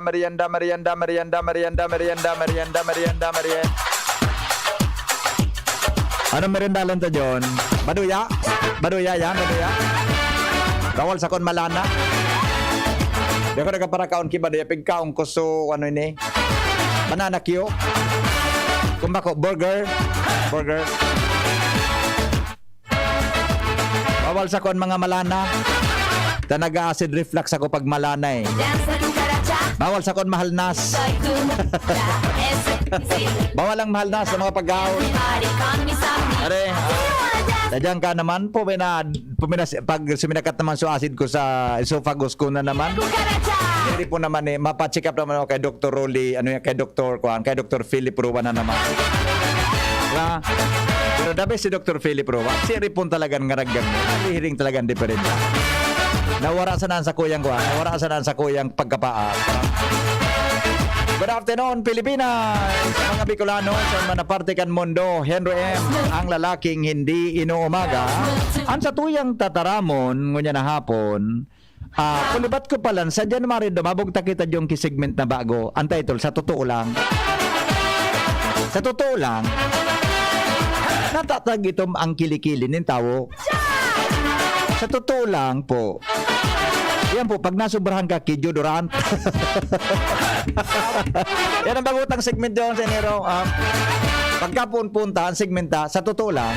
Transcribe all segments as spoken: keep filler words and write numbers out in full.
merienda, merienda, merienda, merienda, merienda, merienda, merienda, merienda, merienda, merienda. Ano merendalon to, John? Baduya? Baduya yan, baduya? Bawal sa kon malana. Di ako nagkaparakaon ki baduya, pigkaon ko so, ano ini? Banana cue. Kung bako, burger. Burger. Bawal sa kon mga malana. Ta nag-acid reflux ako pag malana eh. Bawal sa kon mahalnas. Bawal ang mahalnas sa mga pagkaon. Are, tadyang ka naman po, may na, puminas, pag suminakat naman so acid ko sa esophagus ko na naman. Diri po naman eh, mapacheck up naman ako kay Doktor Rolly, ano yan, kay Doktor Kuan, kay Doktor Philip Rua na naman. Diba? Pero the best si Doktor Philip Rua, si Ripon talagang ngaraggang mo. Hihiring talagang diferensya. Nawara sa naan sa kuyang kuan, nawara sa naan sa kuyang pagkapaa. Good afternoon, Pilipinas! Mga Bicolano, sa mga parte kan mundo, Henry M, ang lalaking hindi inuumaga. Ang sa tuyang tataramon, ngunya na hapon, ah, kulibat ko palan, sa January, dumabog ta kita yung kisegment na bago. Ang title, Sa Totoo Lang. Sa totoo lang, natatag itom ang kilikili nin tawo. Sa totoo lang po, yan po, pag nasobrahan ka ki deodorant. Yan ang bagutang segment doon sa Enero. Ah, pagkapon-punta, ang segmenta, sa totoo lang,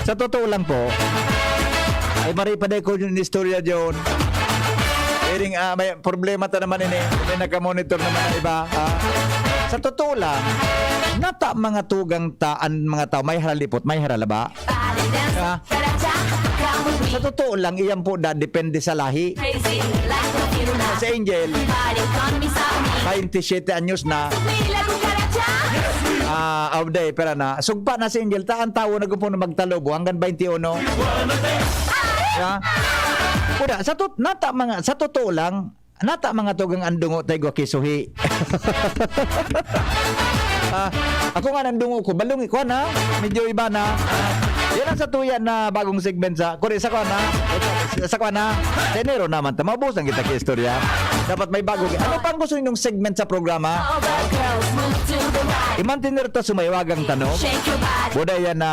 sa totoo lang po, ay mari pa dahil ko yung istorya doon. Iring, ah, may problema ta naman ini. May nagka-monitor naman na iba. Ah, sa totoo lang, nata mga tugang ta, ang mga tao, may haralipot, may haralaba. Ah, sa totoo lang, iyan po da, depende sa lahi. Sa Angel, twenty-seven anyos na. Ah, Auday, pera na. Sugpa na si Angel, ta ang tawo na gupo na magtalobo hanggang twenty-one. Ya? Kuda, sa tot-, nata mga, sa totoo lang, nata mga tugang ang dungo tayo gwa kisuhi. Ah, ako nga nang dungo ko, balong ikuha na, medyo iba na. Ah, yan ang sa tuya na bagong segment sa, kuri sa kuha na, sa kuha na, sa Enero naman, ta, maubusan kita ki istorya. Dapat may bago. Ano pang gusto ninyong segment sa programa? Iman tinir ta sumaywagang tanong. Buda yan na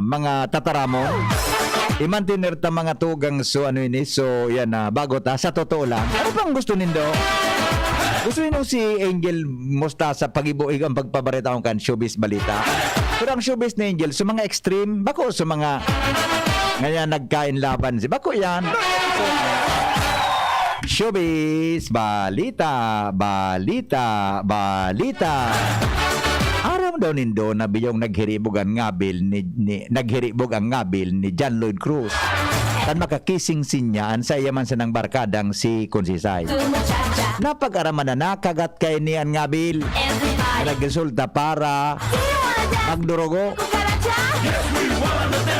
mga tataramon. Iman tinir ta mga tugang so ano ini. So yan na, bago ta. Sa totoo lang. Ano pang gusto nindo? Gusto nindo si Angel Mostasa pag-ibo-ibo ang pagpabarita ko kan showbiz balita? Pero ang showbiz ni Angel, sa mga extreme, bako sa mga ngayon nagkain laban. Si bako yan. Showbiz balita, balita, balita. Aram daw nindo na biyong naghiribog ang ngabil ni, ni, naghiribog ang ngabil ni John Lloyd Cruz. Kan makakising sinya an sa iya man sanang barkadang si Consisay. Napag-araman na nakagat kay ni an ngabil. Nagresulta para magdurugo.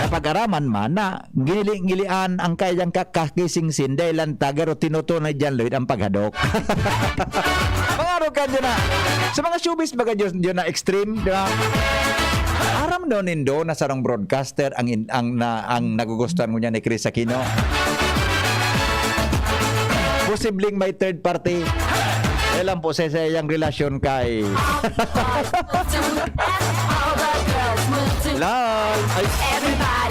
Napag-araman man na Ngili-ngilian ang kayang kakakisingsin dahil ang tagaro tinuto na John Lloyd ang paghadok. Mga arogan dyan na. Sa mga showbiz, baga dyan, dyan na extreme, di ba? Aram no nindo na sarong broadcaster ang, in, ang, na, ang nagugustuhan mo niya ni Chris Aquino. Posibleng may third party. Kaya lang po sa isang relasyon kay Lal. Ay,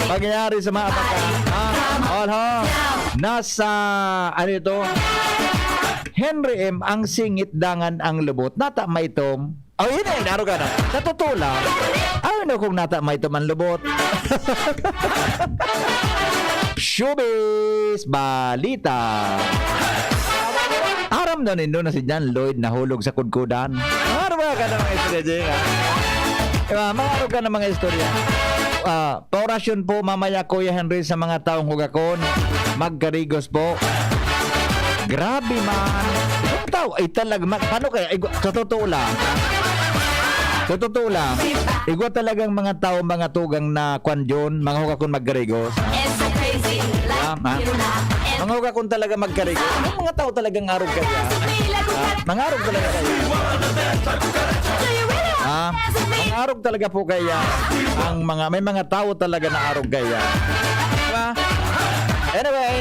pangyayari sa mga bata. Ah, all ha. Nasa, ano ito? Henry M ang singit dangan ang lubot. Nata maitom. Oh, yun eh, naro ka na. Sa totoo lang, ano kung nata maitom ang lubot? Showbiz Balita. Aram na nindo na si John Lloyd nahulog sa kudkudan. Ano ba ka na mga istorya, Jay, ha? Ah, mga arog ka na mga istorya. Ah, paorasyon po mamaya, Kuya Henry, sa mga taong hugakon. Magkarigos po. Grabe man. Ang tao ay talaga, ma-, paano kaya? Igwa-, sa totoo lang. Sa totoo lang. Igwa talagang mga tao, mga tugang na kwan yun, mga hugakon magkarigos. Ah, ah. Mga hugakon talaga magkarigos. May mga tao talagang arog kaya. Ah, mga arog talaga kaya. Ah, mga arog talaga po kaya ang mga, may mga tao talaga na arog kaya. Diba? Anyway,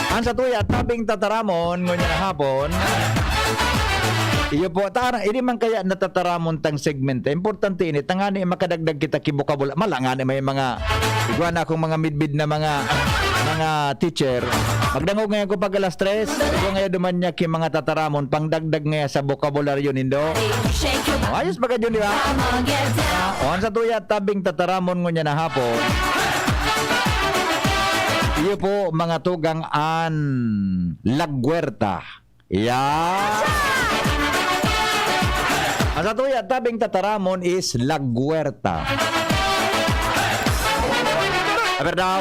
ang satuya, tabing tataramon, ngunyan na hapon. Iyo po, tara, ini man kaya natataramon tang segment. Importante ini, tangani makadagdag kita ki bokabula. Mala nga ni may mga, igwa na akong mga midbid na mga, mga teacher. Magdangog ngayon ko pag alas tres, igwa ngayon duman niya ki mga tataramon, pangdagdag ngayon sa bokabularyo nindo. Oh, ayos ba ka dyan, di ba? Ah, o, ang satuya, tabing tataramon ngunyan na hapon. Iyo po, mga tugang an lagwerta. Yeah. Ang satuya, tabing tataramon is lagwerta. Aber daw,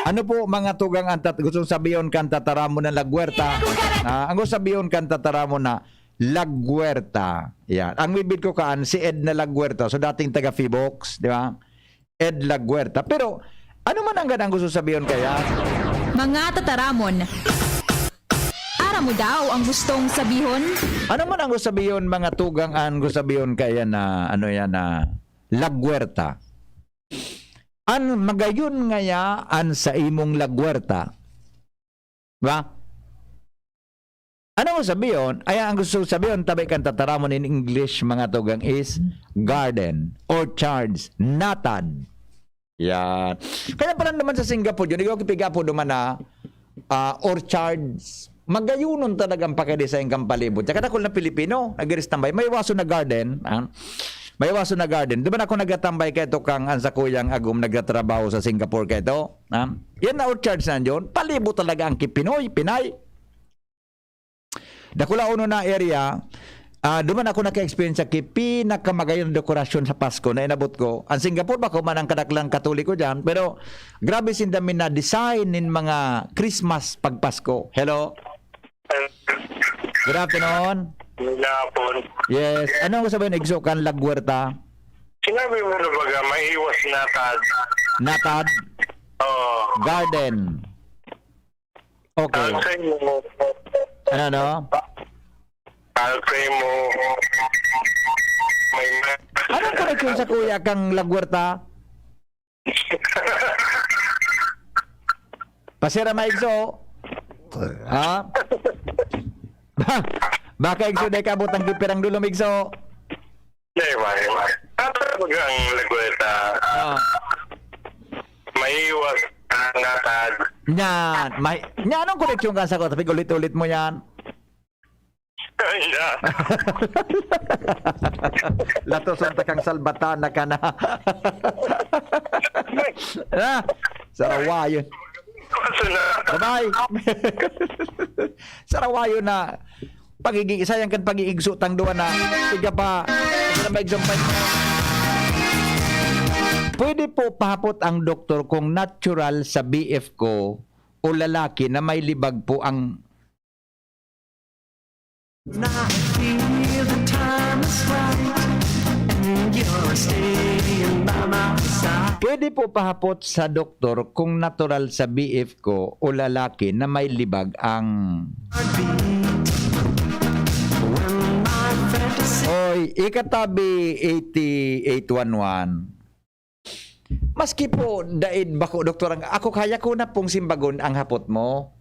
ano po, mga tugang, ang tat-, gustong sabihon kan tataramon na lagwerta? Ah, ang gusto sabihon kan tataramon na lagwerta. Yan. Ang bibid ko kaan, si Edna Lagwerta. So, dating taga Fibox, di ba? Ed Lagwerta. Pero, ano man ang ganang gusto sabihon kaya? Mga tataramon. Aram mo daw ang gustong sabihon? Ano man ang gusto sabihon, mga tugang, ang gusto sabihon kaya na, ano yan, na lagwerta? An magayon ngaya an sa imong lagwerta. Ba? Ano ko sabihon? Ay, ang gusto sabihon, tabi kan tataramon in English, mga tugang, is garden, orchards, natad. Yan. Kaya pala naman sa Singapore, yun, ikaw kipiga po naman na ah, orchards. Magayunon talagang pagka-design kan palibot. Tsaka dakul na Pilipino, nag-i-rest tambay. May waso na garden, ah. May waso na garden. Di ba na ako nagtatambay kay ito kang ang sakuyang agom nagtatrabaho sa Singapore kay ito? Ah, yan na orchards na yun. Palibot talaga ang ki-Pinoy, Pinay. Dakula uno na area, ah, duman ako naka-experience sa ki pinakamagayong dekorasyon sa Pasko na inabot ko. Ang Singapore, bako man ang kadaklang Katoliko dyan, pero grabe sinda min na design nin mga Christmas pag Pasko. Hello? Good afternoon. Good afternoon. Yes. Anong gusto ba yung igso kan lagwerta? Sinabi mo na baga, maiwas natad. Natad? Oo. Garden. Okay. Ang sa inyo, Ano, no? Ang sa inyo, may ma- Anong koneksyon sa kuya kang lagwerta? Pasira maigso. Ha? Baka igso na ikabot ang gipirang dulo, migso. Di ba, di ba? Tatawag ang lagweta. Ah. Maiwas ang natad. Yan. May, yan ang koneksyon ka sa ko. Tapig ulit-ulit mo yan. Ay, na. Latoson ta kang salbatana ka na. Ah, sarawayon. Kaso na. Bye-bye. Sarawayon na. Pagigi-, sayang kan pag-iigso tang duwa na. Tiga pa. Tiga pa example. Pwede po pahapot ang doktor kung natural sa B F ko o lalaki na may libag po ang Now I feel the time is right. And you're staying by my side. Pwede po pahapot sa doktor kung natural sa B F ko o lalaki na may libag ang Heartbeat. When my fantasy Oy, ikatabi eighty-eight one one. Maski po, daid bako, doktor, ang, ako kaya ko na pong simbagon ang hapot mo.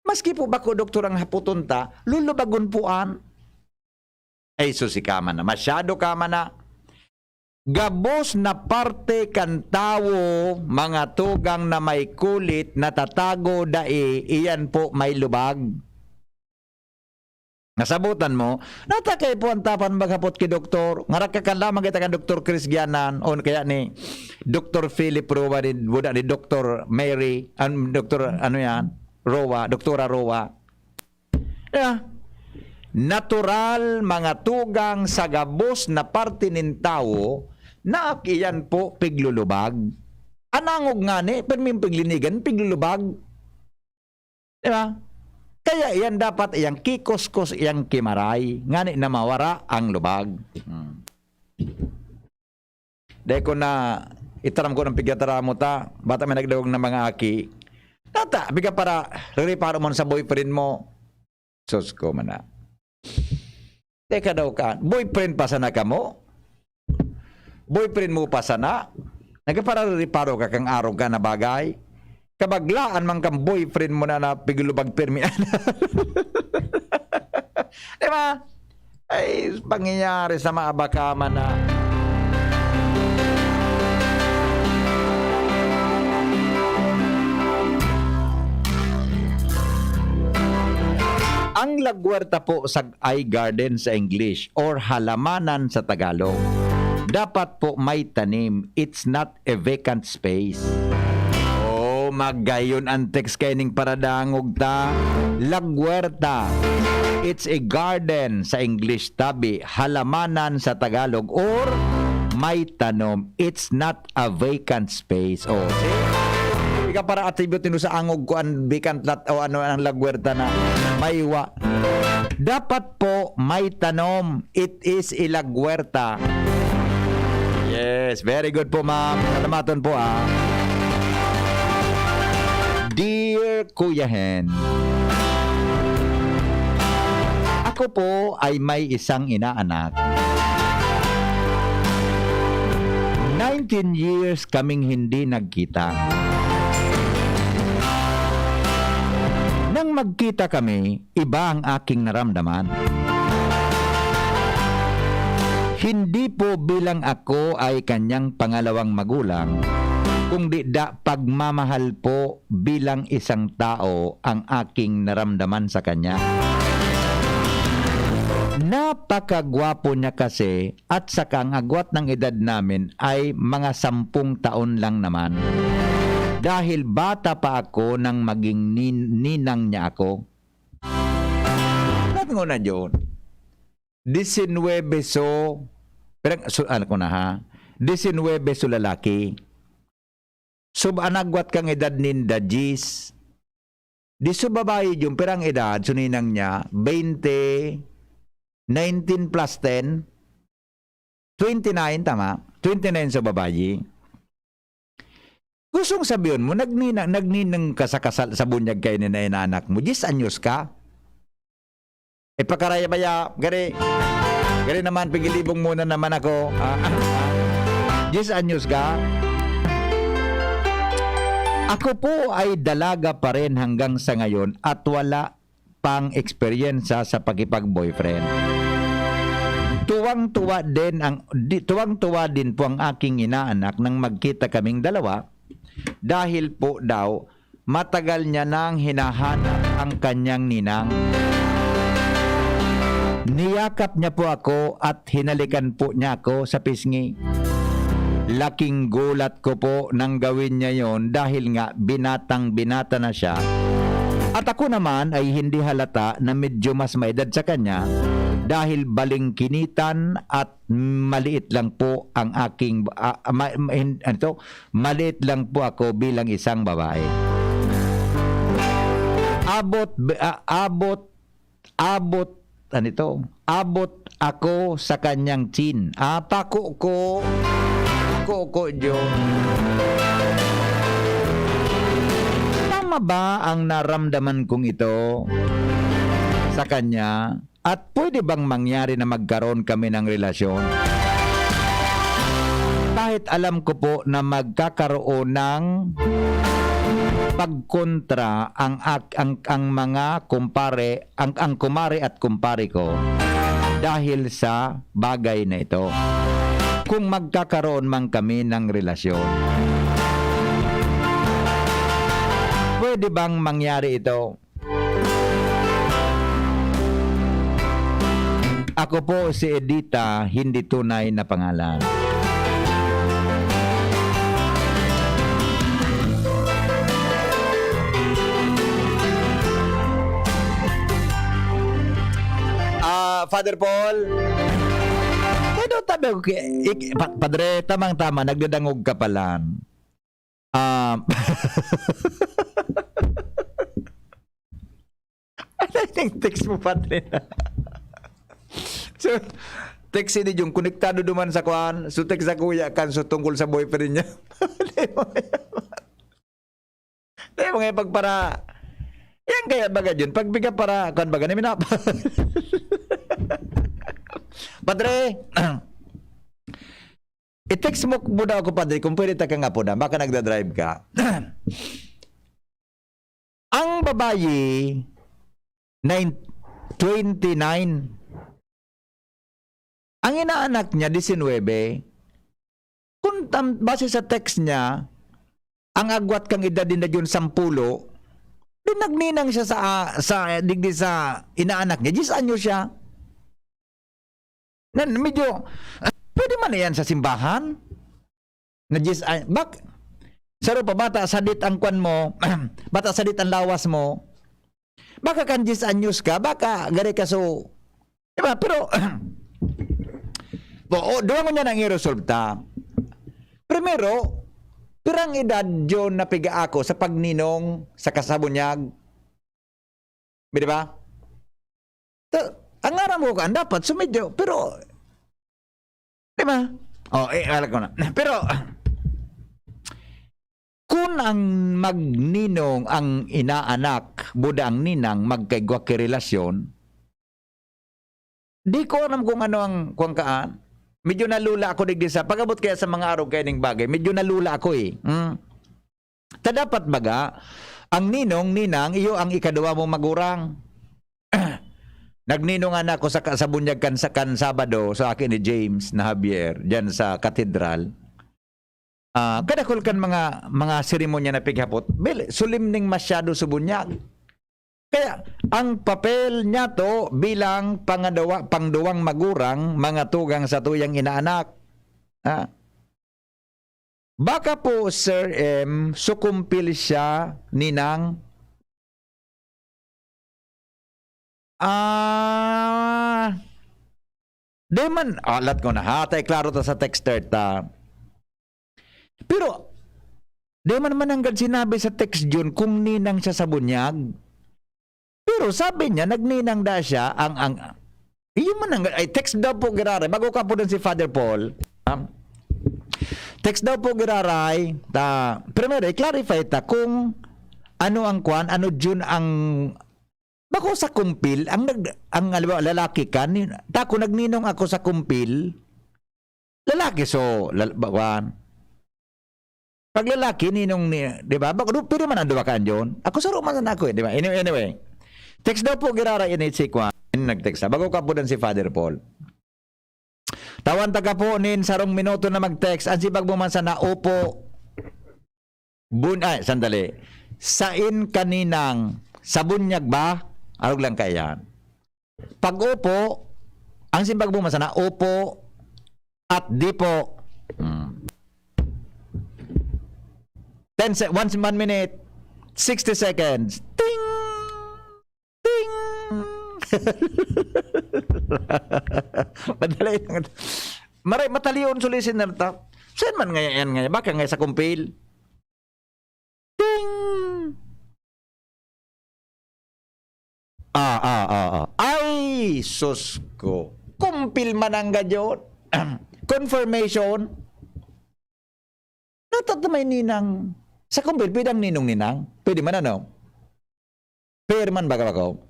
Maski po bako, doktor, ang hapoton ta, lulubagon po an. Ay, susi ka man na. Masyado ka man na. Gabos na parte kan tawo, mga tugang na may kulit, natatago, dai, iyan po may lubag. Nasabutan mo, natakay po ang tapan maghapot ki doktor. Ngarak ka kan lamang kita kan Doktor Chris Gianan, o kaya ni Doktor Philip Roa, ni, buda ni Doktor Mary, an Doktor, ano yan, Roa, Doktora Roa. Yeah. natural, mga tugang sa gabos na parte nin tawo, na iyan po piglulubag. An angog ngani, pirming piglinigan, piglulubag. Di ba? Kaya iyan dapat iyang kikuskos, iyang kimaray, ngani na mawara ang lubag. Hmm. Dai ko na itaram ko ng pigataramot, ha. Bata may nagdawag ng mga aki. Tata, biga para rereparo mo sa boyfriend mo. Sus ko man na. Teka daw ka, boyfriend pa sana kamo? Boyfriend mo pa sana? Nagparareparo ka kang arog ka na bagay? Kabaglaan man kang boyfriend mo na napigulubag pirmi. Di ba? Ay, pangyayari sa mga bakaman na. Ang lagwarta po sa ay garden sa English or halamanan sa Tagalog. Dapat po may tanim. It's not a vacant space. Oh, magayon ang text kaining paradangog ta. Lagwerta. It's a garden sa English, tabi, halamanan sa Tagalog, or may tanom. It's not a vacant space. Oh, see? Ika para attribute nito sa angog ko ang vacant lot o ano ang lagwerta na may wa. Dapat po may tanom. It is ilagwerta. Yes, very good po, ma'am. Salamaton po, ah. Dear Kuya Hen, ako po ay may isang inaanak. Nineteen years kaming hindi nagkita. Nang magkita kami, iba ang aking naramdaman. Hindi po bilang ako ay kanyang pangalawang magulang, kundi da pagmamahal po bilang isang tao ang aking naramdaman sa kanya. Napakagwapo niya kasi at saka ang agwat ng edad namin ay mga sampung taon lang naman. Dahil bata pa ako nang maging nin-, ninang niya ako. Lahat ngona, John. Disinwebe so, pero, so, ano ko na ha? Disinwebe so lalaki. So, an agwat kang edad ninda, diyes. Di so babayi, John, pero ang edad, so ninang niya, twenty, nineteen plus ten, twenty-nine, tama? Twenty-nine sa babayi. Gustong sabihon mo, nagnina-, nagninang ka sa kasal, sa bunyag kayo ni na inanak mo, diyes anyos ka? Ipakaraya-baya, gari, gari naman, pigilibong muna naman ako. Ah, diyes anyos ka? Ako po ay dalaga pa rin hanggang sa ngayon at wala pang eksperyensya sa pakipag-boyfriend. Tuwang-tuwa din ang, di, tuwang-tuwa din po ang aking inaanak nang magkita kaming dalawa dahil po daw matagal niya nang hinahanap ang kanyang ninang. Niyakap niya po ako at hinalikan po niya ako sa pisngi. Laking gulat ko po nang gawin niya yon dahil nga binatang-binata na siya. At ako naman ay hindi halata na medyo mas maedad sa kanya dahil balingkinitan at maliit lang po ang aking, ah, ma-, ma-, hin-, ano to? Maliit lang po ako bilang isang babae. Abot, b-, ah, abot, abot, ano ito? Abot ako sa kanyang chin. Ah, pako ko, pako ko, John. Tama ba ang naramdaman kong ito sa kanya? At pwede bang mangyari na magkaroon kami ng relasyon? Kahit alam ko po na magkakaroon ng pagkontra ang ak-, ang, ang mga kumpare, ang, ang kumare at kumpare ko dahil sa bagay na ito. Kung magkakaroon man kami ng relasyon, pwede bang mangyari ito? Ako po si Edita, hindi tunay na pangalan. Father Paul? Kaya daw tabi ako, ki-, ik-, pa-, Padre, tamang-tama, nagdadangog ka pala. Um, ano yung text mo, Padre? So, text ni Jung, konektado duman sa kwan. So, text sa kuya kan, so, tungkol sa boyfriend niya. Di mo kaya pagpara-, yan kaya baga yun. Pag biga para, kwan baga, na minapa-, Padre, i-text mo po daw ako, Padre, kung pwede ta kang apo na, baka nagdadrive ka. Ang babayi, nine, twenty-nine. Ang inaanak niya, disinwebe. Kung tam-, base sa text niya, ang agwat kang edad din na yun, sampulo, di nagninang siya sa, sa, digdi sa inaanak niya, diyes anyos siya. Na, medyo, ah, pwede man na yan sa simbahan? Na diyes ay-, bak-, saro pa, bata sadit ang kwan mo, bata sadit ang lawas mo. Baka kan diyes anyos ka, baka gari ka so, di ba? Pero, o, o, duwa mo niya nang iresolta. Primero, pirang edad yun na piga ako sa pagninong, sa kasabunyag? Di ba? Ta-, ang ngaran mo kan dapat sumidyo, pero, di ba? O, eh, alam ko na. Pero, kun ang magninong, ang inaanak, buda ang ninang, magkaigwa ki relasyon, di ko alam kung ano ang, kung kaan. Medyo nalula ako digdi sa, pag-abot kaya sa mga arog kaya ning bagay, medyo nalula ako eh. Hmm. Ta dapat baga, ang ninong, ninang, iyo ang ikaduwa mong magurang. Nagninong na ako sa ka-, sa bunyag kan, sa kan Sabado, sa akin ni James na Javier, diyan sa katedral. Ah, kadakol kan mga, mga seremonya na pighapot. Bel-, solemneng masyado sa bunyag. Kaya, ang papel niya to bilang pangadawa, pangduwang magurang, mga tugang sa tuyang inaanak. Ah. Baka po, Sir M, sukumpil siya, ninang? Ah, di man, ah, lat ko na ha, tay klaro ta sa texter ta. Pero, di man mananggad sinabi sa text yun kung ninang siya sa bunyag. Pero sabi niya, nagninang da siya, ang, ang, iyo man ang, ay, text daw po giraray, bago ka po dun si Father Paul. Um, text daw po giraray, ta, primero, i-clarify ta kung ano ang kwan, ano yun ang, bako sa kumpil, ang nag-, ang, halimbawa, lalaki ka, ni, ta, kung nagninong ako sa kumpil, lalaki, so, lal-, ba-, kwan. Pag lalaki, ninong ni, di ba? Bako, du-, pwede man ang duwa ka andyon. Ako, saro man sana ako eh, di ba? Anyway, anyway. Text daw po, girara ini si Kwan. Nag-text na. Bago ka po dan si Father Paul. Tawan ta ka po nin sarong minuto na mag-text. Ang sibag mo man sana, opo. Bun-, ay, sandali. Sain kaninang, sa bunyag ba? Arog lang kaya yan. Pag-opo, ang simbag mo man sana, opo at di po. Hmm. Ten se-, one, one minute, sixty seconds. Ting! Ting! Madali lang. Maray, matalion sa listener ta. Saan man ngayon yan ngayon? Baka ngayon sa kumpil? Ting! Ah, ah, ah, ah. Ay, sus ko. Kumpil man ang gadyon. Confirmation. Natat na may ninang. Sa kumpil, pwede ang ninong ninang? Pwede man, ano? Pwede man, baga ako.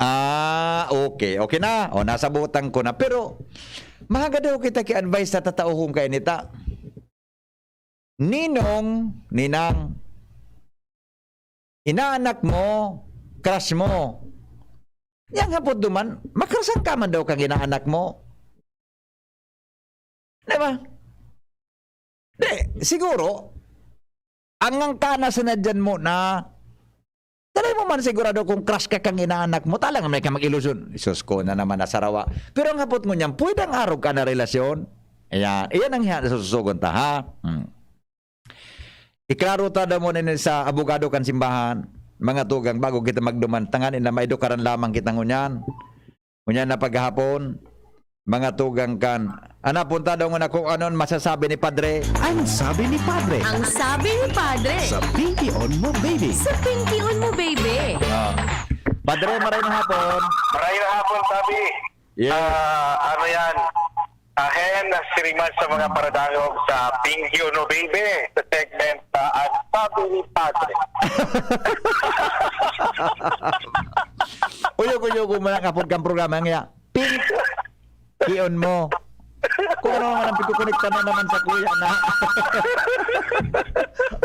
Ah, okay. Okay na. O, nasabutan ko na. Pero, mahagad daw kita ki-advice sa tataohon kainita. Ninong, ninang, inaanak mo, crush mo. Yang hapot duman, makrashan ka man daw kang inaanak mo. Di ba? Di, siguro, ang, ang kana sa nadyan mo na, dali mo man sigurado kung crush ka kang inaanak mo, talang may ka mag-ilusyon. Sus ko na naman na sarawa. Pero ang hapot mo niyan, pwede ang arog ka na relasyon. Ayan. Iyan ang hiya-, susugon ta, ha? Hmm. Iklaro ta daw mo na sa abogado kan simbahan. mga tugang, bago kita magduman, tanganing na maidukaran lamang kita ngunyan. Ngunyan na paghapon, mga tugang kan. Ana, punta daw nguna kung ano an masasabi ni Padre. Ang sabi ni Padre. Ang sabi ni Padre. Sa Pinky on Mo Baby. Sa Pinky on Mo Baby. Ah. Padre, maray na hapon. Maray na hapon, Tabi. Yes. Ah, ano yan? Ahem, nasiriman sa mga paradangog sa Pinky on Mo Baby, sa segment sa Ang Sabi ni Padre. Uyog-uyogon mo lang apod kang programa nga, Pinky on Mo. Kung ano man ang pagkukonekta na naman sa kuya na.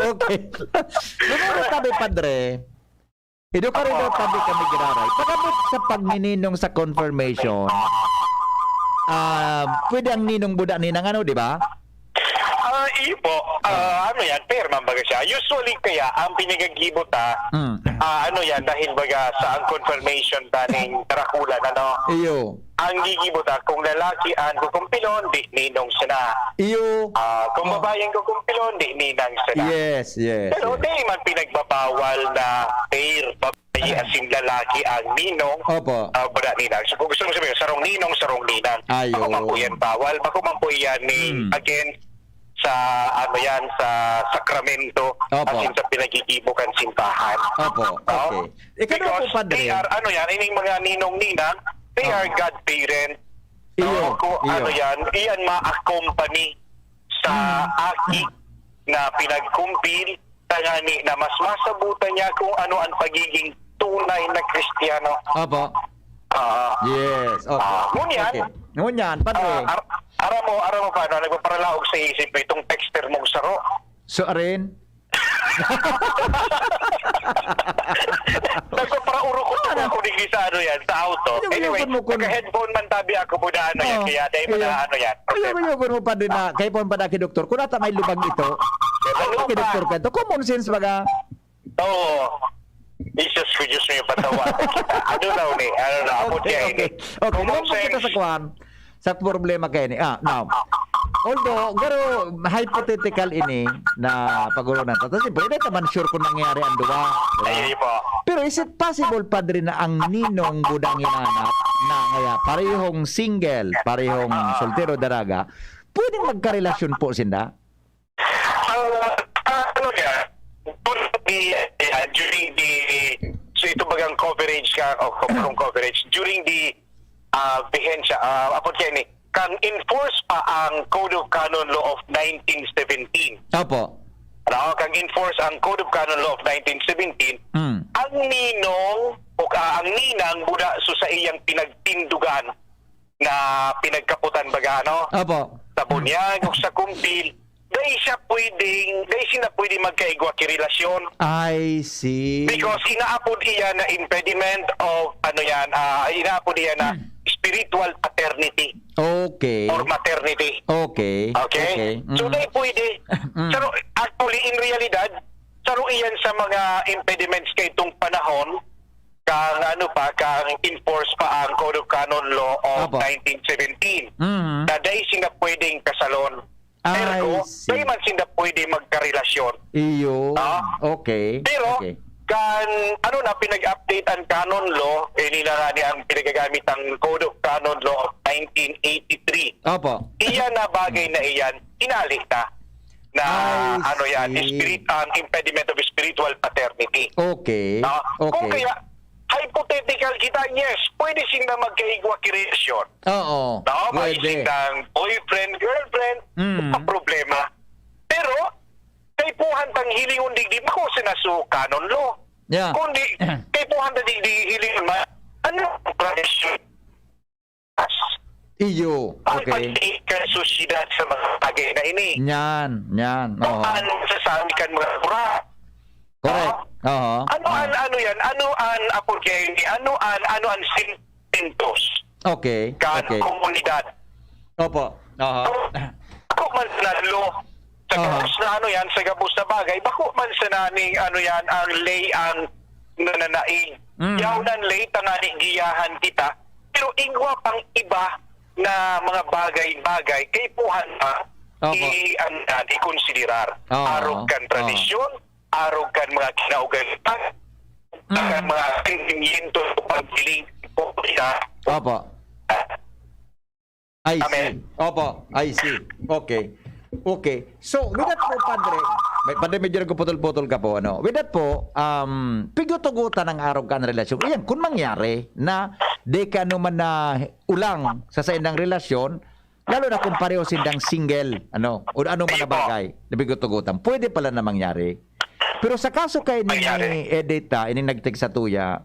Okay. Siguro, Tabi, Padre, idukari daw, Tabi, kami giraray. Pag-abot sa pagnininong sa confirmation, ah, pwede ang ninong buda ninang ano, di ba? Ah, iyo po. Ah, ano yan? Pair man baga siya. Usually kaya, ang pinagagibo ta, Mm. ah, ano yan, dahil baga sa ang confirmation ta ning tarakulan, ano? Iyo. Ang gigibo ta, kung lalaki ang kukumpilon, di ninong sana. Iyo. Ah, kung Oh. babae ang kukumpilon, di ninang sana. Yes, yes, Pero yes. di man pinagbabawal na pair, babae asin lalaki ang ninong, Opo. ah, buda ninang. So, kung gusto mo sabihin, sarong ninong, sarong ninang. Ayo. Bako man po yan bawal. Bako man po yan ni, Hmm. against sa, ano yan, sa sakramento, Opo. asin sa pinagigibo kan simbahan. Opo, No? okay. Ikaw po, Because Padre. they are, ano yan, ining mga ninong-ninang, they are Ah. godparent. Iyo, No? Kung iyo. ano yan, iyan ma-accompany sa Hmm. aki na pinagkumpil, tangani na mas masabutan niya kung ano ang pagiging tunay na Kristiyano. Opo. Ah. Yes, opo. Ah, ngunyan, Okay. Ngunyan, Padre. ah, ar-, aram mo, aram mo paano, nagpaparalaog sa isip ko itong texter mong saro. So, arin? Nagpaparaurok ko Ano? ako digdi sa ano yan, sa auto. Yung Anyway, yun mo kun- naka-headphone man tabi ako, buda ano yan, Oo. kaya dahil Ayun. mga ano yan, Ayun, problema. ayun, ayun mo, Padre, na kaya po ang padaki, doktor. Kung nata may lubag ito, Ano ay, ba? doktor ka ito. Common sense, baga. Oo. Jesus ko, Diyos mo, yung patawa. Ano na, uni? Ano na? Abot Okay, niya, okay. ini. Okay, Common lumabas kita sense. sa kwan. Sa problema kayo ni. Ah, now. Although, garo, hypothetical ini na pag-urunan. Tapos, pwede naman sure kung nangyari ang duwa. Di ba? Ay, po. Pero is it possible, Padre, na ang ninong budang hinanap na ngaya parehong single, parehong Ah. soltero daraga, pwedeng magkarelasyon po sinda? Ang, ah, ano niya, during the, ah, during the, so ito bagang coverage ka, o kung coverage, during the, ah, Vigencia, ah, apod kaya ni, kang enforce pa ang Code of Canon Law of nineteen seventeen. Opo. Ano, kang enforce ang Code of Canon Law of nineteen seventeen, Mm. ang ninong o ka-, ang ninang mula so sa iyang pinagtindugan na pinagkaputan baga, ano? Opo. Sa bunyag o sa kumpil, dai siya pwedeng, dai sila pwede magkaigwa ki relasyon. I see. Because inaapod iyan na impediment of, ano yan, ah, inaapod iyan na Hmm. spiritual paternity Okay. or maternity. Okay. Okay? Okay. So, Mm. dai pwede. Mm. Pero actually, in realidad, saro iyan sa mga impediments kaitong panahon, kang ano pa, kang enforce pa ang Code of Canon Law of Opo. nineteen seventeen, Mhm. na dai sinda pwedeng kasalon. I Ergo, see. dai man sinda pwede magkarelasyon. Iyo. Ah? Okay. Pero, Okay. kan, ano na, pinag-update ang canon law, eh, nila nga ni ang pinagagamit ang Code of Canon Law of nineteen eighty-three. Opo. Iyan na bagay na iyan, hinali na. Na, I ano yan, see. spirit, ang impediment of spiritual paternity. Okay. No? Kung Okay. kaya, hypothetical kita, yes, pwede sila magkaigwa ki relasyon. Oo. No? Pwede. Maisindang boyfriend, girlfriend, Mm. pa problema. Pero, kaipuhan tang hilingon digdi, bako sina su canon law. Yeah. Kundi, kaipuhan ta digdi hilingon ma-, ano ang tradisyon? Iyo. Ang Okay. pagdiin kan sosyedad sa mga bagay na ini. Yan, yan. Kung Oo. ano masasabi kan mga kura. Correct. Oo. Ano Oo. an, ano yan? Ano an apod kaya ini? Ano an, ano an sentimentos Okay. kan Okay. komunidad? Opo. Oo. Ako man sa law, sa Aha. gabos na ano yan, sa gabos na bagay, bako man sa naning ano yan, ang lay ang nananaig. Mm. Yaw nan lay, tangani giyahan kita. Pero igwa pang iba na mga bagay-bagay, kaipuhan pa Opo. i-, ano yan, ikonsiderar. Oo. Arog kan Oo. tradisyon, arog kan mga kinaugalian, Mm. Ang mga sentimiento, paghiling, siya. Opo. I see. Amen. Opo, I see. Okay. Okay. So, with that po, Padre, may, Padre, medyo nagpuputol-putol ka po, ano? With that po, um, pigtutugutan ang arog kan relasyon. Iyan, kung mangyari na di ka naman na ulang sa saindang relasyon, lalo na kung pareho sindang single, ano, o ano man na Ayun po. bagay, na pigtutugutan, pwede pala na mangyari. Pero sa kaso kay ni Mangyari. Edita, ini nag-text sa tuya,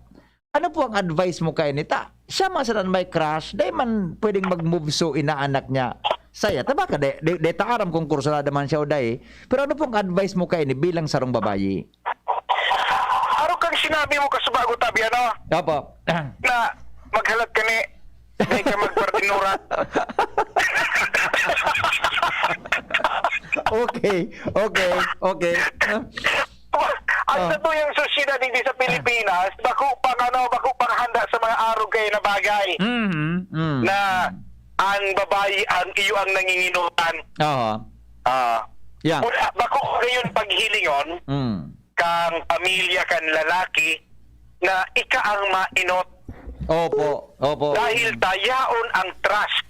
ano po ang advice mo kay Nita? Siya man sana may crush, dai man pwedeng mag-move so inaanak niya. Saya, ta baka de, de, de ta aram kung kursulada man siya o dai. Pero ano pong advice mo kay ni bilang sarong babayi? Aro kang sinabi mo kasubago, tabi, ano? Opo. Na maghalat ka ni, may ka magpardinurat. Okay, okay, okay. Ang Ah. satuyang sosyedad digdi sa Pilipinas, bako pang ano, bako pang handa sa mga arog kaya na bagay. Mhm, mm. Na ang babayi, ang iyo ang nanginginutan. Oo. Ah. Yeah. Wala, bako gayon paghilingon Mm. kang pamilya kan lalaki na ika ang mainot. Opo, opo. Dahil ta yaon ang trust.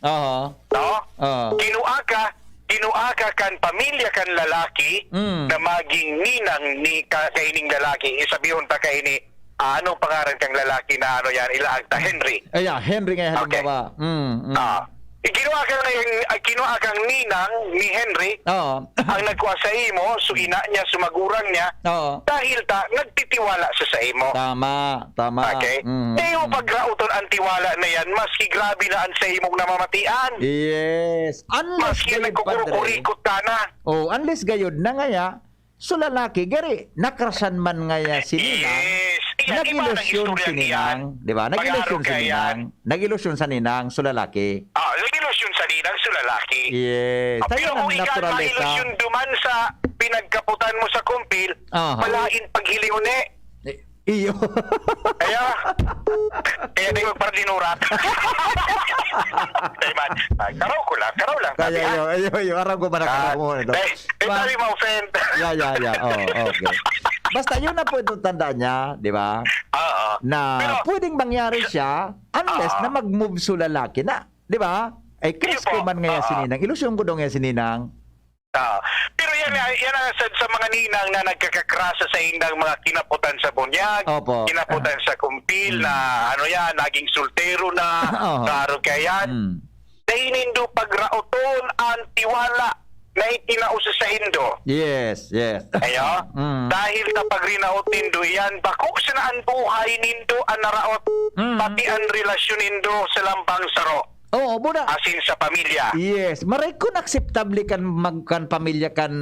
Aha. No? Ah. Kinua ka, kinua ka kan pamilya kan lalaki Mm. na maging ninang ni ka, kaining lalaki. Isabihon ta kaini, ah, anong pangaran kang lalaki na ano yan, ilaag ta, Henry. Ay, yeah, Henry nga Okay. halimbawa. Mm, mm. Ah. Ikinua ka ngayon, ah, kinua kang ninang ni Henry, Oo. ang nagkua sa imo, so ina niya, so magurang niya, Oo. dahil ta nagtitiwala sa sa imo. Tama, tama. Okay? Mm, Kaya yung mm. pagrauton ang tiwala na yan, maski grabe na ang sa imong namamatian. Yes. Unless Maski gayud, nagkukurukurikot ka na. Oh, unless gayud na ngaya, so lalaki, gari, nakrasan man ngaya si Ninang, Yes. Iyan, iba ang nag-ilusyon istorya si niyan. Ninang, di ba? Nag-ilusyon Mag-aaral si ka yan. Ninang. Nag-ilusyon sa Ninang, so lalaki. Ah, nag-ilusyon sa Ninang, so lalaki. Yes. Ah, Tayo pero na kung ikaw natural ito. mailusyon duman sa pinagkaputan mo sa kumpil, Aha. palain paghilingon eh. Eh, iyo. Kaya, kaya di magpardinurat. Di man. Ah, karaw ko lang, karaw lang. Kaya Sabi, ha? iyo, iyo, iyo. Aram ko ba na Ah, karaw mo, ano? dahil, dahil Ma- sabi ma-offend. Yeah, yeah, yeah. Oh, okay. Basta yun na po itong tandaan niya, di ba? Oo. Na Pero pwedeng mangyari siya unless Oo. na mag-move so lalaki na, di ba? Ay, Iyo crush ko po. man ngaya si Oo. Ninang. Ilusyon ko daw ngaya si Ninang. Ah, pero yan, yan ang sa, sa mga ninang na nagkakakras sa indang mga kinaputan sa bunyag, Opo. kinaputan sa kumpil, Mm. na ano yan, naging soltero na, Oo. klaro ka yan. Mm. Dahil nindo pagraoton ang tiwala na itinao sa saindo. Yes, yes. Ayo? Mm. Dahil sa pagrinaot nindo yan, bako sana ang buhay nindo ang naraot, Mm. pati ang relasyon nindo sa lambang saro. Oo, muna. Asin sa pamilya. Yes. Maray kun akseptable kan mag-, kan pamilya kan,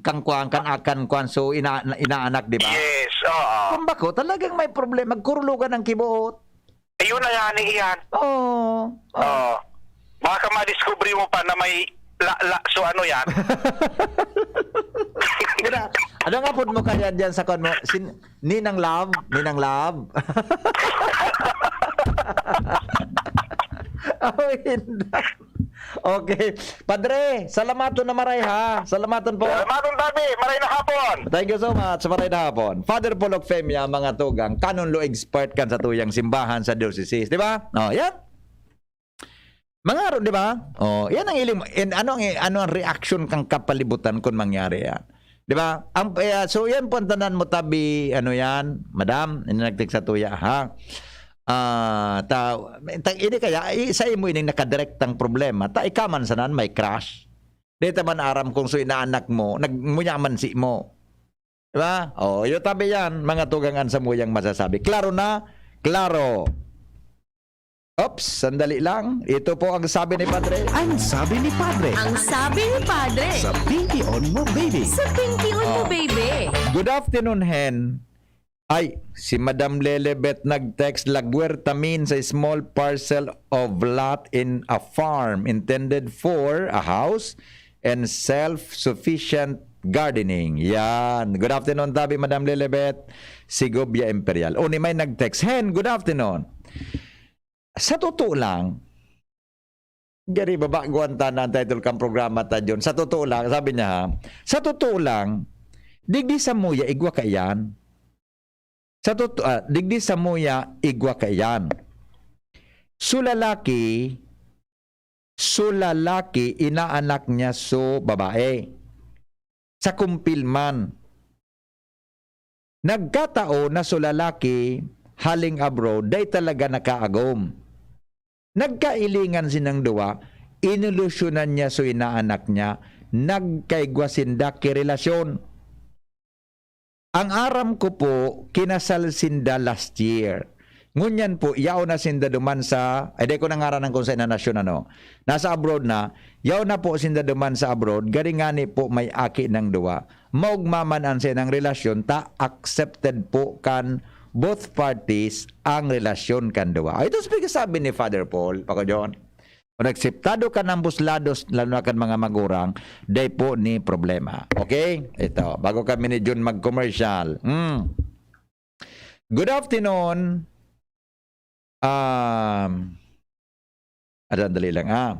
kan kuwan, kan akan kuwan, so ina-, inaanak, di ba? Yes, oo. Kung bako, talagang may problema. Magkurulugan ang kibuot. Ayun na nga ni iyan. Oo. Oo. Baka madiskubre mo pa na may la-, la-, so ano yan? Muna, ano nga po mo kaya dyan sa kuwan mo? Sin-, Ninang Love? Ninang Love? Oh, hindi. Okay. Padre, salamaton na maray, ha? Salamaton po. Salamaton, Tabi. Maray na hapon. Thank you so much. Maray na hapon. Father Paul Ocfemia, mga tugang, canon law expert kan sa tuyang simbahan sa diocese. Di ba? Oh, yan. Mga aro, di ba? Oh, yan ang iling, in, ano ang, ano ang reaction kang kapalibutan kung mangyari yan? Di ba? Ang, eh, so yan po ang tanan mo, Tabi, ano yan, madam, yung nagtik sa tuya, ha? Ah, ta, ta, ini kaya, i-, sa imo ining nakadirektang problema, ta ikaw man sanan may crush. Di ta man aram kung so inaanak mo, nagmuya man si mo. Di ba? Oh, yo, Tabi yan, mga tugang an samuyang masasabi. Klaro na? Klaro. Oops, sandali lang. Ito po ang sabi ni Padre. Ang sabi ni Padre. Ang sabi ni Padre. Sa Pinky On Mo, Baby. Sa Pinky On Mo, Oh. Baby. Good afternoon, Hen. Ay, si Madam Lelebet nag-text, "La Guerta means a small parcel of lot in a farm intended for a house and self-sufficient gardening." Yan. Good afternoon, Tabi, Madam Lelebet. Sigobia Imperial. O, ni may nag-text, "Hen, good afternoon." Sa totoo lang, gari, babaguan ta na ang title kang programa ta, John. Sa totoo lang, sabi niya, ha, sa totoo lang, digdi sa muya, igwa kaiyan. Sa totoo, ah, digdi samuya, igwa kaiyan. So lalaki, so lalaki, inaanak niya so babae. Sa kumpilman. Nagkataon na so lalaki, haling abroad, dai talaga nakaagom. Nagkailingan sinang duwa, inilusyonan niya so inaanak niya, nagkaigwa sinda ki relasyon. Ang aram ko po, kinasal sinda last year. Ngunyan po, yaon na sinda duman sa, ay, di ko nangaranan kung sa inanasyon, ano. Nasa abroad na, yaon na po sinda duman sa abroad, gari ngani po may aki nang duwa. Maugma man ang sinang relasyon, ta accepted po kan both parties ang relasyon kan duwa. Ay, ito sabi, sabi ni Father Paul, Pako John. Kung akseptado ka ng ambos lados, lalo na kan mga magurang, dai po ni problema. Okay? Ito, bago kami ni Jun mag-commercial. Hmm. Good afternoon. Um, ah, sandali lang, ah.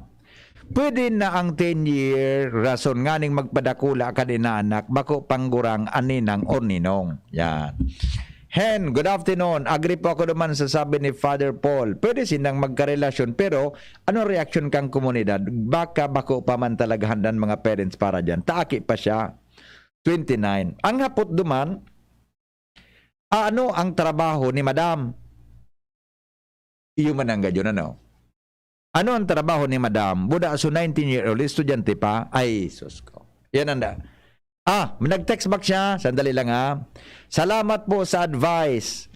Pwede na ang ten-year rason nganing magpadakula kan inaanak, bako panggurang an ninang or ninong. Yan. Hen, good afternoon. Agree po ako naman sa sabi ni Father Paul. Pwede silang magkarelasyon, pero anong reaksyon kang komunidad? Baka bako pa man talaga handan mga parents para dyan. Taaki pa siya. Twenty-nine. Ang hapot duman, ah, ano ang trabaho ni Madam? Iyo man ang gadyo na, no? Ano ang trabaho ni Madam? Buda, so nineteen year old, estudyante pa? Ay, sus ko. Yan ang da. Ah, nag-text back siya. Sandali lang, ha. Salamat po sa advice.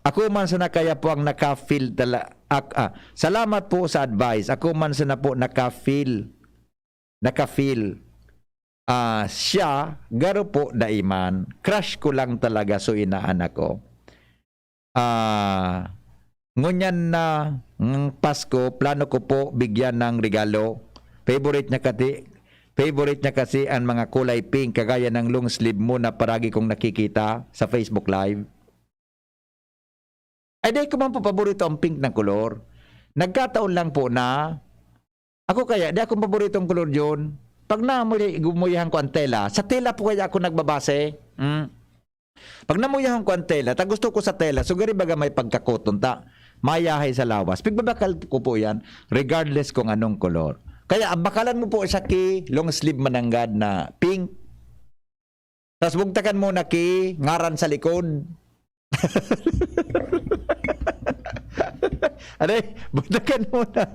Ako man sana kaya po ang naka-feel tala-, ak-, ah, salamat po sa advice. Ako man sana po naka-feel, naka-feel. Ah, siya, garo po dai man. Crush ko lang talaga, so inaanak ko. Ah, ngunyan na, mm, Pasko, plano ko po bigyan ng regalo. Favorite niya kati-, favorite niya kasi ang mga kulay pink, kagaya ng long sleeve mo na paragi kong nakikita sa Facebook Live. Ay, dai ko man po paborito ang pink na kolor. Nagkataon lang po na ako kaya, dai akong paboritong kolor yun. Pag namuya-, gumuyahan ko ang tela, sa tela po kaya ako nagbabase. Mm. Pag namuyahan ko ang tela, ta gusto ko sa tela, so gari baga may pagka-cotton ta, mayahay sa lawas. Pigbabakal ko po yan, regardless kung anong kolor. Kaya, bakalan mo po siya ki long sleeve mananggad na pink. Tas bugtakan mo na ki ngaran sa likod. Ano eh? Bugtakan mo na.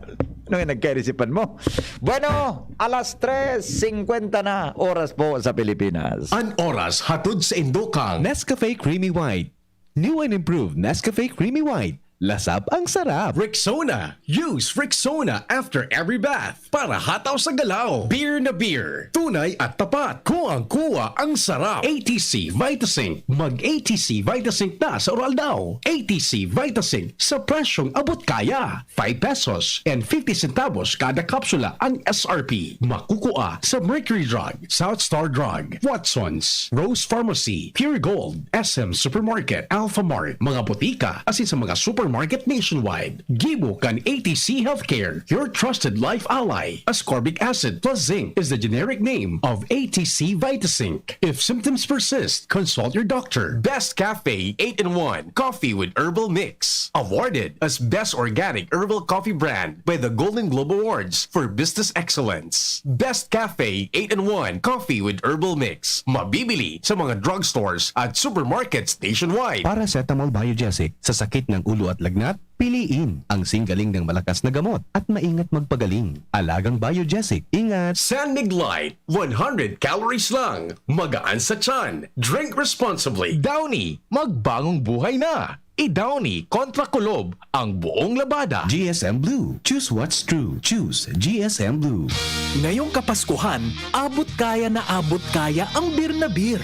Ano nga nagkairisipan mo? Bueno, alas tres cincuenta na oras po sa Pilipinas. An oras hatod sa indokang Nescafe Creamy White. New and improved Nescafe Creamy White. Lasap ang sarap. Rexona. Use Rexona after every bath para hataw sa galaw. Beer na beer. Tunay at tapat. Kuwang-kuwa ang sarap. A T C Vitasync. Mag A T C Vitasync na sa Uraldaw. A T C Vitasync sa presyong abot kaya. Five pesos and fifty centavos kada kapsula ang S R P. Makukua sa Mercury Drug, South Star Drug, Watson's, Rose Pharmacy, Pure Gold, S M Supermarket, Alphamart, mga botika, asin sa mga supermarket nationwide. Gibo kan A T C Healthcare, your trusted life ally. Ascorbic acid plus zinc is the generic name of A T C Vitasync. If symptoms persist, consult your doctor. Best Cafe eight-in-one Coffee with Herbal Mix. Awarded as Best Organic Herbal Coffee Brand by the Golden Globe Awards for Business Excellence. Best Cafe eight-in-one Coffee with Herbal Mix. Mabibili sa mga drugstores at supermarkets nationwide. Paracetamol Biogesic sa sakit ng ulo at lagnat, piliin ang singgaling ng malakas na gamot at maingat magpagaling. Alagang Biogesic, ingat! San Mig Light, one hundred calories lang. Magaan sa tiyan. Drink responsibly. Downy, magbagong buhay na. I-Downy kontra kulob ang buong labada. G S M Blue. Choose what's true. Choose G S M Blue. Ngayong Kapaskuhan, abot kaya na abot kaya ang Beer na Beer.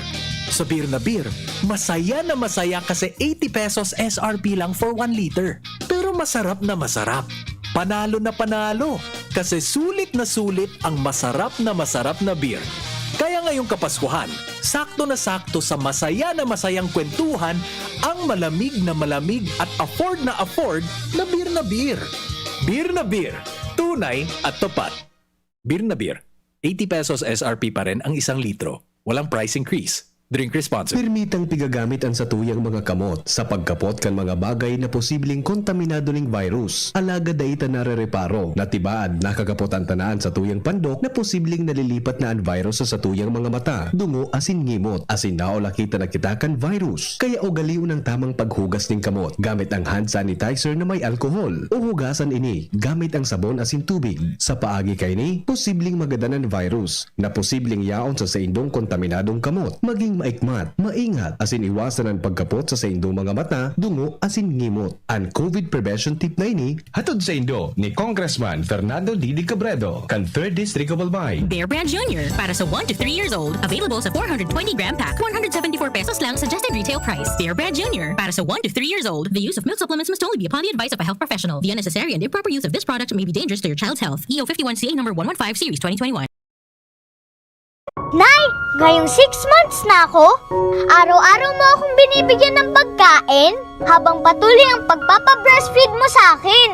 Sa Beer na Beer, masaya na masaya kasi eighty pesos S R P lang for one liter. Pero masarap na masarap. Panalo na panalo, kasi sulit na sulit ang masarap na masarap na beer. Kaya ngayong Kapaskuhan, sakto na sakto sa masaya na masayang kwentuhan ang malamig na malamig at afford na afford na Beer na Beer. Beer na Beer, tunay at tapat. Beer na Beer, eighty pesos S R P pa rin ang isang litro. Walang price increase. Drink responsibly. Pirmitang pigagamit an satuyang mga kamot sa pagkapot kan mga bagay na posibleng kontaminado ning virus. Alagad dai ta narereparo na tibaad nakakapot an tanan satuyang pandok na posibleng nalilipat na an virus sa satuyang mga mata, dungo asin ngimot, asin naulaki ta na kita kan virus. Kaya ugalion an tamang paghugas nin kamot gamit ang hand sanitizer na may alkohol, o hugasan ini gamit ang sabon asin tubig. Sa paagi kaini, posibleng magadan an virus na posibleng yaon sa saindong kontaminadong kamot. Maging maikmat, maingat, asin iwasan an pagkapot sa saindong mga mata, dungo, asin ngimot. An COVID prevention tip na ini, hatod saindo ni Congressman Fernando Didi Cabredo, kan Third District of Albay. Bear Brand Junior para sa one to three years old. Available sa four hundred twenty gram pack, one hundred seventy-four pesos lang suggested retail price. Bear Brand Junior para sa one to three years old. The use of milk supplements must only be upon the advice of a health professional. The unnecessary and improper use of this product may be dangerous to your child's health. E O fifty-one C A number one one five, series twenty twenty-one. Nay, ngayong six months na ako, araw-araw mo akong binibigyan ng pagkain habang patuloy ang pagpapa-breastfeed mo sa akin.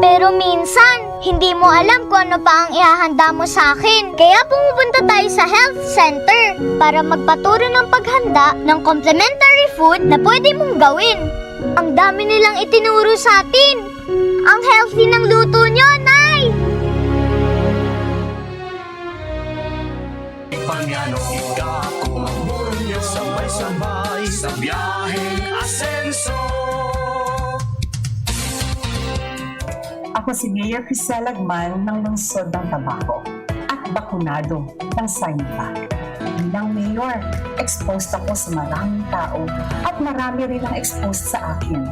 Pero minsan, hindi mo alam kung ano pa ang ihahanda mo sa akin. Kaya pumupunta tayo sa health center para magpaturo ng paghanda ng complementary food na pwede mong gawin. Ang dami nilang itinuro sa atin. Ang healthy ng luto nyo, Nay! Panyano, ika ako magmumulyo, sabay-sabay sa biyaheng asenso. Ako si Mayor Crisel Agman ng Lungsod ng Tabaco at bakunado ng Sinovac. Bilang mayor, exposed ako sa maraming tao at marami rin ang exposed sa akin.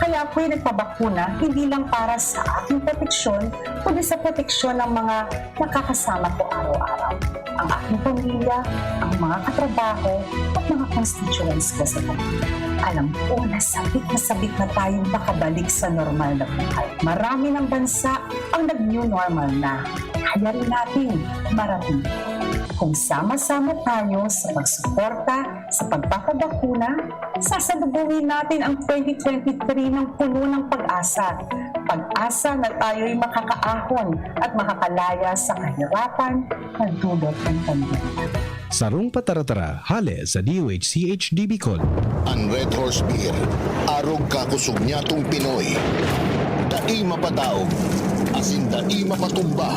Kaya ako'y nagpabakuna hindi lang para sa aking proteksyon, kundi sa proteksyon ng mga nakakasama ko araw-araw, ang aking pamilya, ang mga katrabaho, at mga constituents ko sa pamilya. Alam ko na sabik na sabik na tayong makabalik sa normal na buhay. Marami ng bansa ang nag-new normal na. Kaya rin natin marating. Kung sama-sama tayo sa pagsuporta sa pagpapabakuna, sasalubungin natin ang twenty twenty-three ng puno ng pag-asa. Pag-asa na tayo'y makakaahon at makakalaya sa kahirapan na dulot ng pandemya. Sarong pataratara hale sa D O H C H D Bicol. An Red Horse Beer, arog ka kusog nyatong Pinoy. Dai mapadaog, asin dai mapatumba.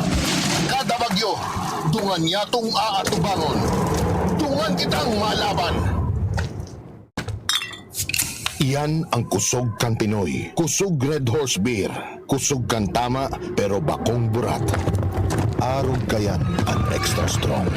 Kada bagyo, dungan nyatong aatubangon. Dungan kitang malaban! Iyan ang kusog kan Pinoy. Kusog Red Horse Beer. Kusog kan tama, pero bakong burat. Arog kayan an extra strong.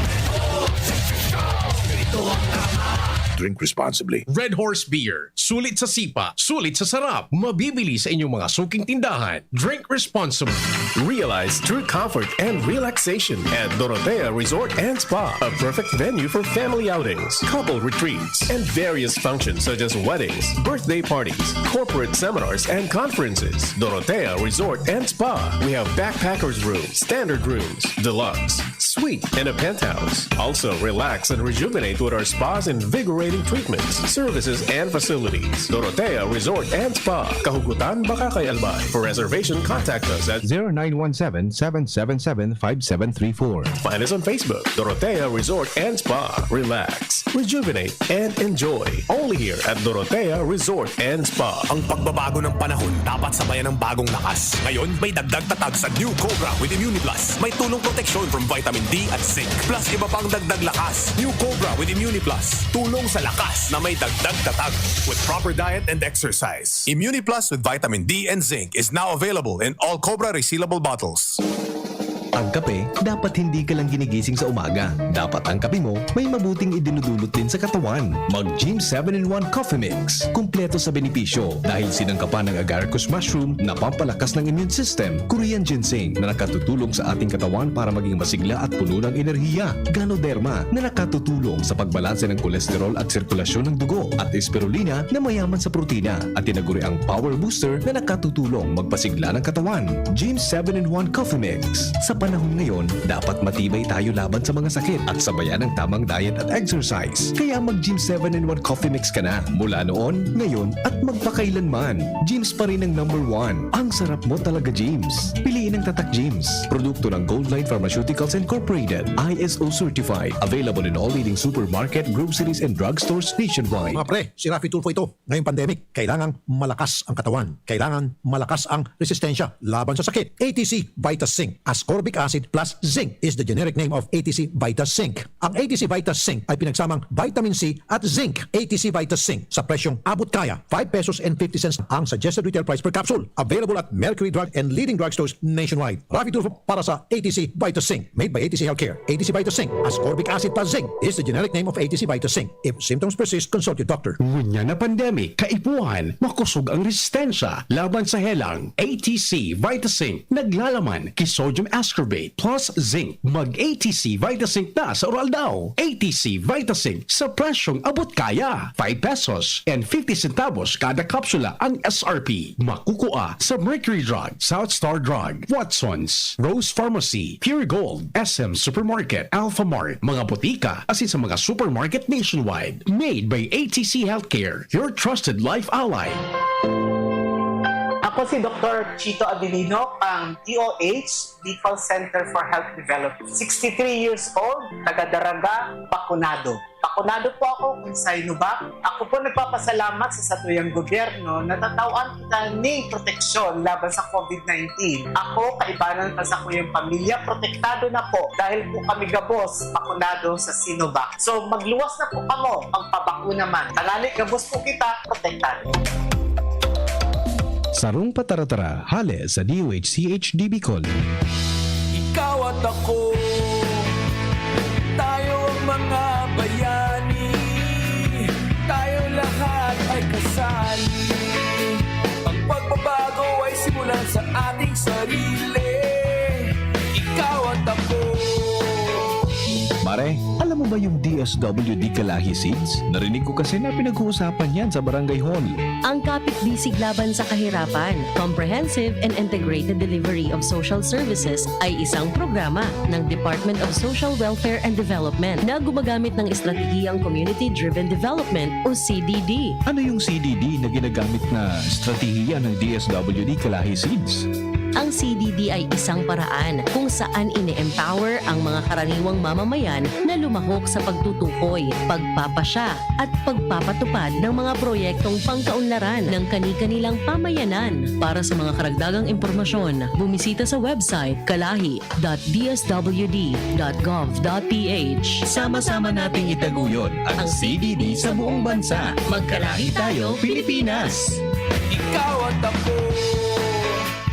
Drink responsibly. Red Horse Beer. Sulit sa sipa, sulit sa sarap. Mabibili sa inyong mga suking tindahan. Drink responsibly. Realize true comfort and relaxation at Dorotea Resort and Spa, a perfect venue for family outings, couple retreats, and various functions such as weddings, birthday parties, corporate seminars, and conferences. Dorotea Resort and Spa. We have backpackers room, standard rooms, deluxe, suite, and a penthouse. Also, relax and rejuvenate with our spa's invigorating treatments, services, and facilities. Dorotea Resort and Spa, Kahugutan, Bacacay, Albay. For reservation, contact us at zero nine one seven, seven seven seven, five seven three four. Find us on Facebook, Dorotea Resort and Spa. Relax, rejuvenate, and enjoy. Only here at Dorotea Resort and Spa. Ang pagbabago ng panahon dapat sabayan ng bagong lakas. Ngayon, may dagdag tatag sa New Cobra with Immuniplus. May tulong proteksyon from vitamin D at zinc. Plus iba pang dagdag lakas. New Cobra with Immuniplus. Tulong sa lakas na may dagdag tatag. With proper diet and exercise. Immuniplus with vitamin D and zinc is now available in all Cobra resealable bottles. Ang kape, dapat hindi ka lang ginigising sa umaga. Dapat ang kape mo may mabuting idinudulot din sa katawan. Mag Gym seven in one Coffee Mix. Kumpleto sa benepisyo dahil sinangkapan ng agaricus mushroom na pampalakas ng immune system, Korean ginseng na nakatutulong sa ating katawan para maging masigla at puno ng enerhiya, Ganoderma na nakatutulong sa pagbalanse ng kolesterol at sirkulasyon ng dugo, at spirulina na mayaman sa protina, at tinaguriang power booster na nakatutulong magpasigla ng katawan. Gym seven in one Coffee Mix. Sa panahon ngayon, dapat matibay tayo laban sa mga sakit at sabayan ang tamang diet at exercise. Kaya mag-Gym seven in one Coffee Mix ka na mula noon, ngayon, at magpakailanman. Gyms pa rin ang number one. Ang sarap mo talaga, Gyms. Piliin ang Tatak Gyms. Produkto ng Goldline Pharmaceuticals Incorporated, I S O certified. Available in all leading supermarket, groceries, and drugstores nationwide. Mga pre, si Raffy Tulfo ito. Ngayong pandemic, kailangang malakas ang katawan. Kailangan malakas ang resistensya laban sa sakit. A T C Vita Zinc, ascorbic acid plus zinc is the generic name of A T C Vita Zinc. Ang A T C Vita Zinc ay pinagsamang vitamin C at zinc. A T C Vita Zinc sa presyong abot kaya, five pesos and fifty cents ang suggested retail price per capsule. Available at Mercury Drug and leading drugstores nationwide. Raffy Tulfo para sa A T C Vita Zinc. Made by A T C Healthcare. A T C Vita Zinc, ascorbic acid plus zinc is the generic name of A T C Vita Zinc. If symptoms persist, consult your doctor. Ngunyan na pandemic, kaipuhan, makosog ang resistensya laban sa helang. A T C Vita Zinc, naglalaman ki sodium ascorbate plus zinc. Mag A T C Vita Zinc na sa oral daw. A T C Vita Zinc sa presyong abot kaya. Five pesos and fifty centavos kada kapsula ang S R P. Makukua sa Mercury Drug, South Star Drug, Watson's, Rose Pharmacy, Pure Gold, S M Supermarket, Alpha Mart, mga botika, asin sa mga supermarket nationwide. Made by A T C Healthcare, your trusted life ally. Ako si Doktor Chito Adelino, ang D O H, Bicol Center for Health Development. Sixty-three years old, taga Daraga, bakunado. Bakunado po ako kung Sinovac. Ako po nagpapasalamat sa satuyang gobyerno na tatawan kita ning proteksyon laban sa COVID nineteen. Ako, kaibanan pa sa kuyang pamilya, protektado na po dahil po kami gabos bakunado sa Sinovac. So, magluwas na po kamo, magpabakuna man. Tanganing gabos po kita, protektado. Sarong pataratara, hale sa D O H C H D Bicol. Ikaw at ako, tayo ang mga bayani. Tayo lahat ay kasali. Ang pagbabago ay simulan sa ating sarili. Ikaw at ako. Mare, alam mo ba yung D S W D Kalahi Seeds? Narinig ko kasi na pinag-uusapan yan sa barangay hall. Ang Kapit Bisig Laban sa Kahirapan, Comprehensive and Integrated Delivery of Social Services, ay isang programa ng Department of Social Welfare and Development na gumagamit ng estratehiyang Community-Driven Development o C D D. Ano yung C D D na ginagamit na estratehiya ng D S W D Kalahi Seeds? Ang C D D ay isang paraan kung saan ine-empower ang mga karaniwang mamamayan na lumahok sa pagtutukoy, pagpapasya, at pagpapatupad ng mga proyektong pangkaunlaran ng kani-kanilang pamayanan. Para sa mga karagdagang impormasyon, bumisita sa website kalahi dot d s w d dot gov dot p h. Sama-sama nating itaguyod ang C D D sa buong bansa. Magkalahi tayo, Pilipinas! Ikaw at ako.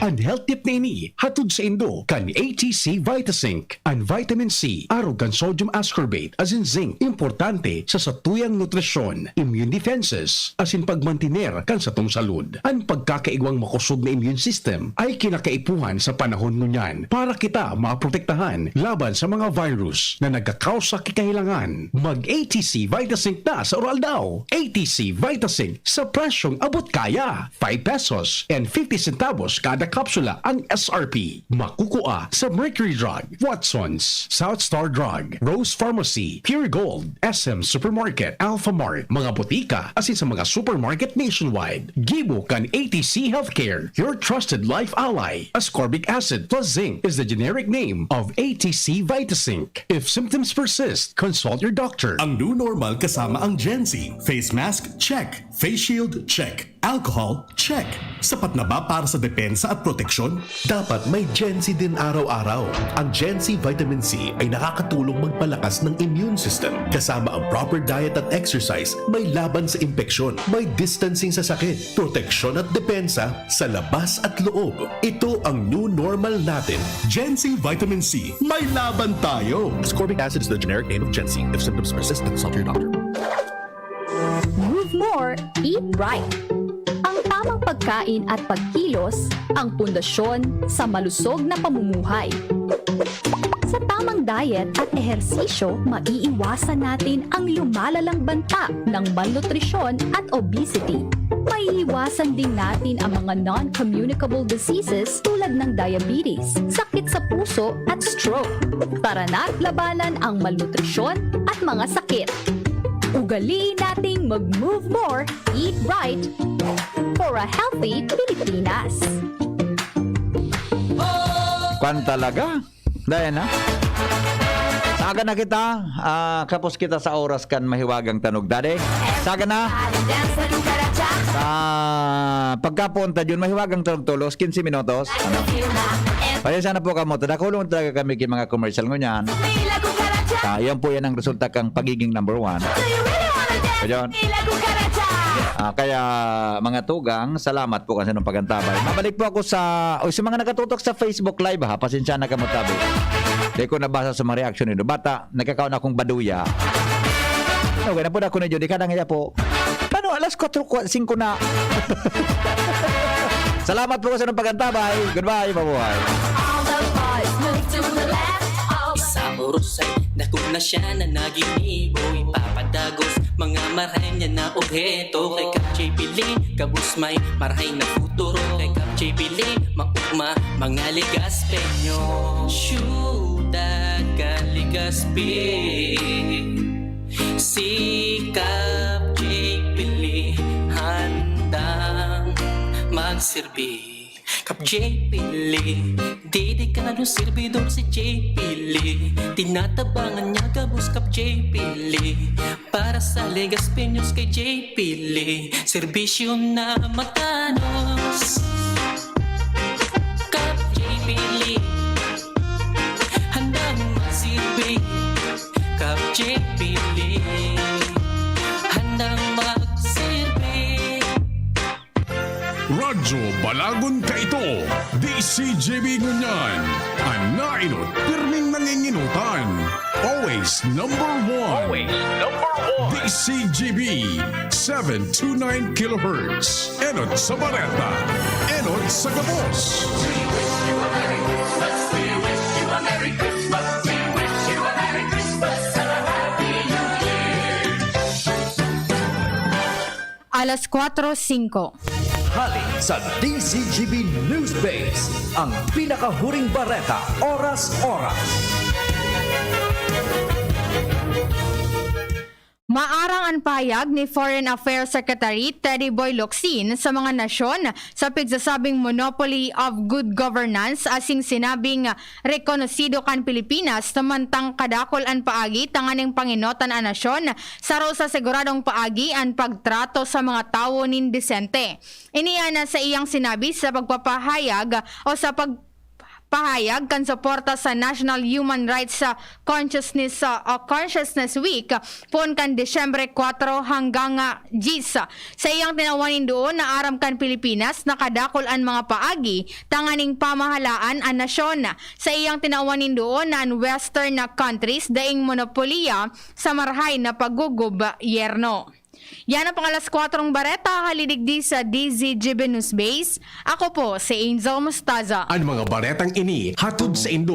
An health tip na ini, hatod saindo kan A T C Vitazinc. An vitamin C, arog kan sodium ascorbate, asin zinc, importante sa satuyang nutrisyon, immune defenses, asin pagmantiner kan satong salud. An pagkakaigwang makosog na immune system ay kinakaipuhan sa panahon ngunyan para kita maprotektahan laban sa mga virus na nagkakausa ki kahelangan. Mag A T C Vitazinc na sa oral daw. A T C Vitazinc sa presyong abot kaya. Five pesos and fifty centavos kada kapsula ang S R P. Makukua sa Mercury Drug, Watson's, South Star Drug, Rose Pharmacy, Pure Gold, S M Supermarket, Alpha Mart, mga botika, asin sa mga supermarket nationwide. Gibo kan A T C Healthcare, your trusted life ally. Ascorbic acid plus zinc is the generic name of A T C Vitazinc. If symptoms persist, consult your doctor. Ang new normal kasama ang Gen Z. Face mask, check. Face shield, check. Alcohol, check. Sapat na ba para sa depensa at proteksyon? Dapat may Gen Z din araw-araw. Ang Gen Z Vitamin C ay nakakatulong magpalakas ng immune system. Kasama ang proper diet at exercise, may laban sa impeksyon, may distancing sa sakit, proteksyon at depensa sa labas at loob. Ito ang new normal natin. Gen Z Vitamin C, may laban tayo! Ascorbic acid is the generic name of Gen Z. If symptoms persist, consult your doctor. Move more, eat right. Ang tamang pagkain at pagkilos ang pundasyon sa malusog na pamumuhay. Sa tamang diet at ehersisyo, maiiwasan natin ang lumalalang banta ng malnutrisyon at obesity. May Iiwasan din natin ang mga non-communicable diseases tulad ng diabetes, sakit sa puso at stroke. Tara na't labanan ang malnutrisyon at mga sakit. Ugaliin nating mag-move more, eat right for a healthy Pilipinas. Kwan talaga. Dahil na. Saga na kita, ah, kapos kita sa oras kan mahiwagang tanog. Dade, saga na. Sa pagkapunta yun, mahiwagang tanog tolos, quince minutos. Ano? Pasensya na po kamo, tadakulong talaga kami kay mga commercial ngunyan. Ah, yan po yan ang resulta kang pagiging number one. Ayun. Ah, kaya mga tugang, salamat po kasi nung pagantabay. Mabalik po ako sa, o sa mga nakatutok sa Facebook Live ha, pasensya na kamo tabi. Di ko nabasa sa mga reaction nito. Bata, nagkakaon akong baduya. Okay, na po na ako na dyan. Ika na nga po. Paano alas kwatro, singko na? Salamat po sa nung pagantabay. Goodbye, mabuhay. All the boys move to the left. All the Sa oras ay dakog na siya na naginibo. Ipapadagos mga marahay niya na obheto. Kay Kap J P Lee, kabus may marahay na futuro. Kay Kap J P Lee, maugma mga Legaspeño. Syudad kan Legazpi. Si Kap J P Lee handang magsirbi. Kap J P Lee, dedikadong serbidor si J P Lee. Tinatabangan niya gabos Kap J P Lee. Para sa Legaspeños kay J P Lee, serbisyo na matanos. Kap J P Lee, handang magsirbi. Kap J P Lee, handang magsirbi. Radyo Balagon kaito, D C G B ngunyan, an nainot pirming nanginginotan. Always number one. Always number one. D C G B, seven two nine kilohertz. Enot sa bareta, enot sa gabos. Alas kwatro singko. Hali sa D Z G B News Base, ang pinakahuring bareta, oras-oras. Maarang an pahayag ni Foreign Affairs Secretary Teddy Boy Locsin sa mga nasyon sa pigsasabing monopoly of good governance asin sinabing rekonosido kan Pilipinas na mantang kadakol an paagi tanganing panginotan an nasyon, saro sa siguradong paagi an pagtrato sa mga tawo nin desente. Ini an sa iyang sinabi sa pagpapahayag o sa pag pahayag kan suporta sa National Human Rights sa Consciousness sa o Consciousness Week poon kan Disyembre kwatro hanggang ah, diyes. Sa iyang tinawan nin duon na aram kan Pilipinas, nakadakol an mga paagi tanganing pamahalaan an nasyon. Sa iyang tinawan nin duon na an Western na countries daing monopolya sa marahay na paggugobyerno. Yan ang pangalas kwatrong bareta, halidigdi sa D Z G B News Base. Ako po si Angel Mostaza. An mga baretang ini hatod saindo